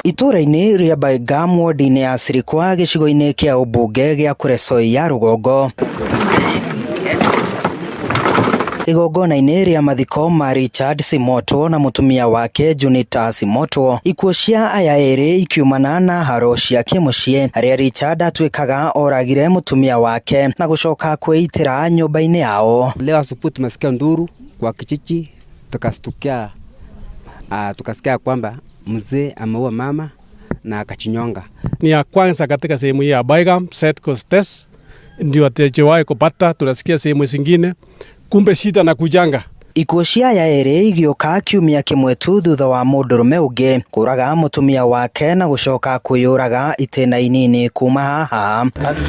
Itũũra-inĩ rĩa Baigam ward-inĩ ya Sirikwa gĩcigo-inĩ kĩa ũmbunge gĩa Kuresoi ya rũgongo igongona-inĩ rĩa mathiko ma Richard Simotwo na mũtumia wake Junita Simotwo. Ikuũ cia aya erĩ ikiumana na haro cia kĩmũciĩ harĩa Richard atuĩkaga oragire mũtumia wake na gũcoka kwĩitĩra nyũmba-inĩ yao. Leo asubuhi tumesikia nduru kwa kijiji, tukastukia tukasikia kwamba mzee ameua mama na akajinyonga. Ni ya kwanza katika sehemu hii ya Baigam Coast ndio hatujawahi kupata, tunasikia sehemu zingine, kumbe shida na kujanga. Ikuũ cia aya erĩ igĩũka kiumia kĩmwe tu thutha wa mũndũrũme ũngĩ kũraga mũtumia wake na gũcoka kwĩyũraga itĩna inini kuma haha.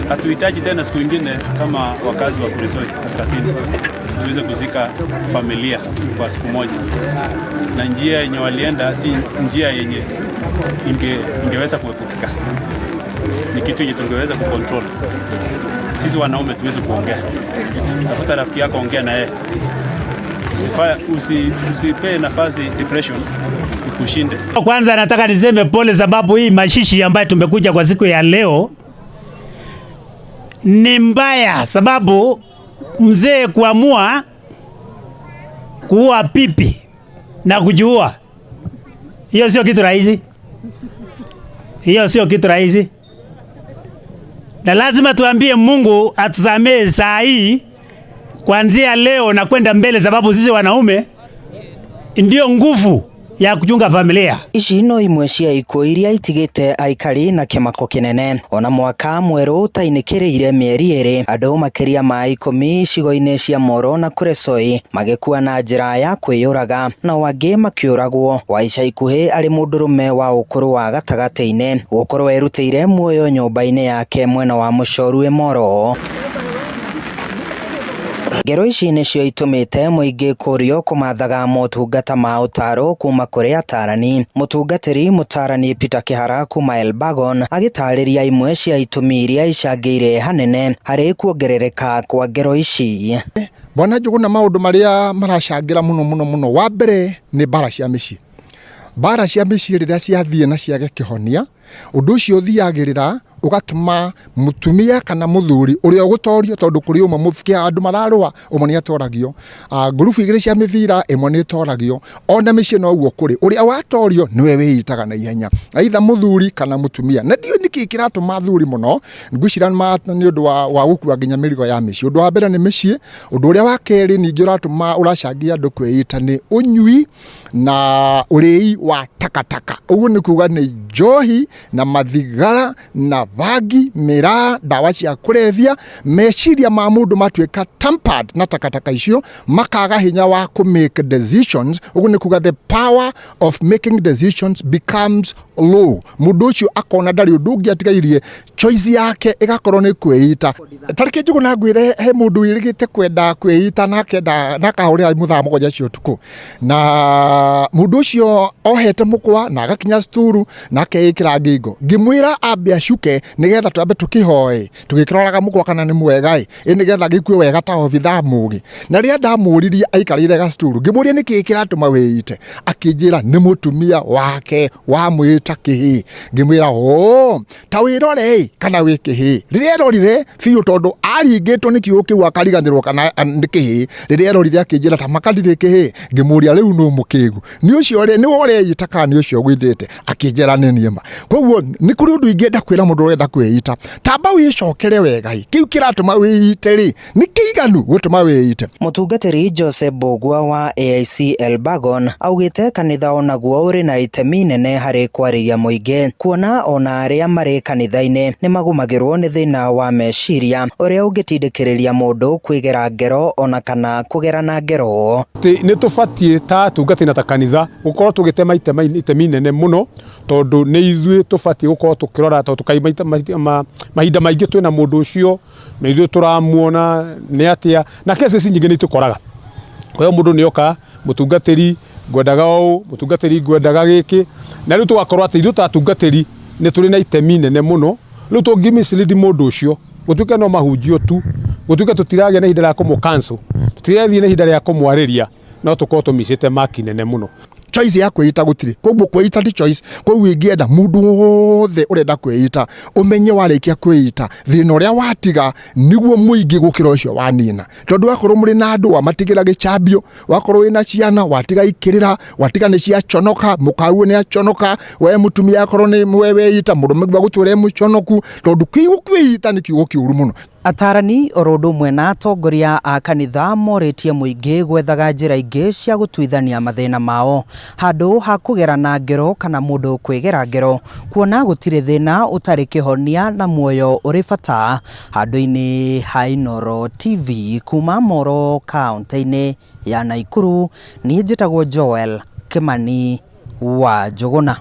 Hatuhitaji tena siku ingine kama wakazi wa Kuresoi Kaskazini tuweze kuzika familia kwa siku moja, na njia yenye walienda si njia yenye ingeweza kuepukika, ni kitu yenye tungeweza kucontrol. Sisi wanaume tuweze kuongea, tafuta rafiki yako, ongea na yeye. Usipee nafasi depression ikushinde. Kwanza nataka niseme pole, sababu hii mazishi ambayo tumekuja kwa siku ya leo ni mbaya, sababu mzee kuamua kuua bibi na kujiua, hiyo sio kitu rahisi, hiyo sio kitu rahisi, na lazima tuambie Mungu atusamee saa hii kuanzia leo na kwenda mbele, sababu sisi wanaume ndio nguvu ya kuchunga familia. Ici no imwe cia ikuũ iria itigĩte aikari na kĩmako kĩnene. Ona mwaka mwerũ ũtainĩkĩrĩire mĩeri ĩrĩ, andũ makĩria ma 10 icigo-inĩ cia Moro na Kuresoi magĩkua na njĩra ya kwĩyũraga, nao angĩ makĩũragwo. Wa ica ikuhĩ arĩ mũndũrũme wa ũkũrũ wa gatagatĩ-inĩ gũkorwo erutĩire muoyo nyũmba-inĩ yake mwena wa Mũcorue Moro. Ngero ici nĩcio itũmĩte mũingĩ kũrio kũmathaga motungata ma ũtaro kuma kũrĩ atarani. Mũtungatĩri mũtarani Peter Kĩhara kuma Elbagon agĩtarĩria imwe cia itũmi iria icangĩire hanene harĩ kuongerereka kwa ngero ici. Bwana Njuguna, maũndũ marĩa maracangĩra mũno mũno mũno, wa mbere nĩ mbara cia mĩciĩ. Mbara cia mĩciĩ rĩrĩa ciathiĩ na ciage kĩhonia, ũndũ ũcio ũthiagĩrĩra ũgatũma mũtumia kana mũthuri ũrĩa ũgũtorio, tondũ kũrĩ ũmwe mũbukia andũ mararũa, ũmwe nĩ atoragio, ngurubu igĩrĩ cia mĩbira, ĩmwe nĩ ĩtoragio. Ona mĩciĩ noguo kũrĩ, ũrĩa watorio nĩwe wĩitaga na ihenya, aitha mũthuri kana mũtumia. Na ndiũĩ nĩkĩ kĩratũma athuri mũno, ngwĩciria nĩ ũndũ wa gũkua nginya mĩrigo ya mĩciĩ. Ũndũ wa mbere nĩ mĩciĩ. Ũndũ ũrĩa wa kerĩ ningĩ ũratũma ũracangia andũ kwĩita nĩ ũnyui na ũrĩi wa takataka. Ũguo nĩ kuga nĩ njohi na mathigara na bangi, mĩraa, ndawa cia kũrebia. Meciria ma mũndũ matuĩka tampered na takataka icio, makaga hinya wa kũ make decisions. Ũguo nĩ kuga the power of making decisions becomes low. Mũndũ ũcio akona ndarĩ ũndũ ũngĩ atigairie, choice yake ĩgakorwo nĩ kwĩita. Tarĩkĩ Njuguna ngwĩre, he mũndũ wĩrĩgĩte kwenda kwĩita na akenda na akahũrĩra thimũ thaa 7 cia ũtukũ, na mũndũ ũcio ohete mũkwa na agakinya sturu na akeĩkĩra ngingo. Ngĩmwĩra ambe acuke nĩgetha twambe tũkĩhoe tũgĩkĩroraga mũkwa kana nĩ mwega ĩ, nĩgetha gĩkue wega ta obithaa mũgĩ. Na rĩrĩa ndamũririe aikarĩire gacituru, ngĩmũria nĩkĩĩ kĩratũma wĩite, akĩnjĩra nĩ mũtumia wake wamwĩta kĩhĩ. Ngĩmwĩra o ta wĩrore ĩ kana wĩ kĩhĩ. Rĩrĩa erorire biũ, tondũ aringĩtwo nĩ kiugo kĩu akariganĩrwo kana nĩ kĩhĩ, rĩrĩa erorire akĩnjĩra ta makandirĩ kĩhĩ. Ngĩmũria rĩu nũ mũkĩgu, nĩ ũcio nĩwe ũreita kana nĩ ũcio ũgwĩthĩte? Akĩnjĩra nĩ niĩ ma. Koguo nĩ kũrĩ ũndũ ingĩenda kwĩra mũndũ ũrenda kwĩita, tamba wĩcokere wega ĩ, kĩu kĩratũma wĩite rĩ, nĩ kĩiganu gũtũma wĩite? Mũtungatĩri Joseph Mbugua wa AIC Elbagon augĩte kanitha onaguo ũrĩ na itemi nene harĩ kwarĩria mũingĩ, kuona ona arĩa marĩ kanitha-inĩ nĩ magũmagĩrwo nĩ thĩna wa meciria ũrĩa ũngĩtindĩkĩrĩria mũndũ kwĩgera ngero ona kana kũgerana ngero. Nĩ tũbatiĩ ta atungatĩri na ta kanitha gũkorwo tũgĩtema itemi inene mũno, tondũ nĩ ithuĩ tũbatiĩ gũkorwo tũkĩrora, tondũ mahinda maingĩ twĩna mũndũ ũcio na ithuĩ tũramuona nĩ atĩa, na cases nyingĩ nĩ itũkoraga. Kwa hiyo mũndũ nĩ oka, "Mũtungatĩri, ngwendaga ũũ, mũtungatĩri, ngwendaga gĩkĩ," na rĩu tũgakorwo atĩ ithuĩ ta atungatĩri nĩ tũrĩ na itemi inene mũno. Rĩu tũngĩ mislead mũndũ ũcio, gũtuĩke no mahunjio tu, gũtuĩke tũtiragĩa na ihinda rĩa kũmũ counsel, tũtirathiĩ na ihinda rĩa kũmwarĩria, no tũkorwo tũmicĩte maki nene mũno. Choice ya kwĩita gũtirĩ, koguo kwĩita ti choice. Koguo ingĩenda mũndũ wothe ũrenda kwĩita ũmenye warĩkia kwĩita thĩna ũrĩa watiga nĩguo mũingĩ gũkĩra ũcio wanina, tondũ wakorwo mũrĩ na andũ wamatigĩra gĩcambio, wakorwo wĩna ciana watiga ikĩrĩra, watiga nĩ ciaconoka, mũkaguo nĩ aconoka, we mũtumia akorwo nĩ we weita, mũrũme gũtũra e mũconoku, tondũ kiugo kwĩita nĩ kiugo kĩũru mũno. Atarani oro ũndũ ũmwe na atongoria a kanitha morĩtie mũingĩ gwethaga njĩra ingĩ cia gũtuithania mathĩna mao handũ ha kũgerana ngero kana mũndũ kwĩgera ngero, kuona gũtirĩ thĩna ũtarĩ kĩhonia na muoyo ũrĩ bata. Handũ-inĩ ha Inooro TV kuma Moro kaũntĩ-inĩ ya Naikuru, niĩ njĩtagwo Joel Kimani wa Njũgũna.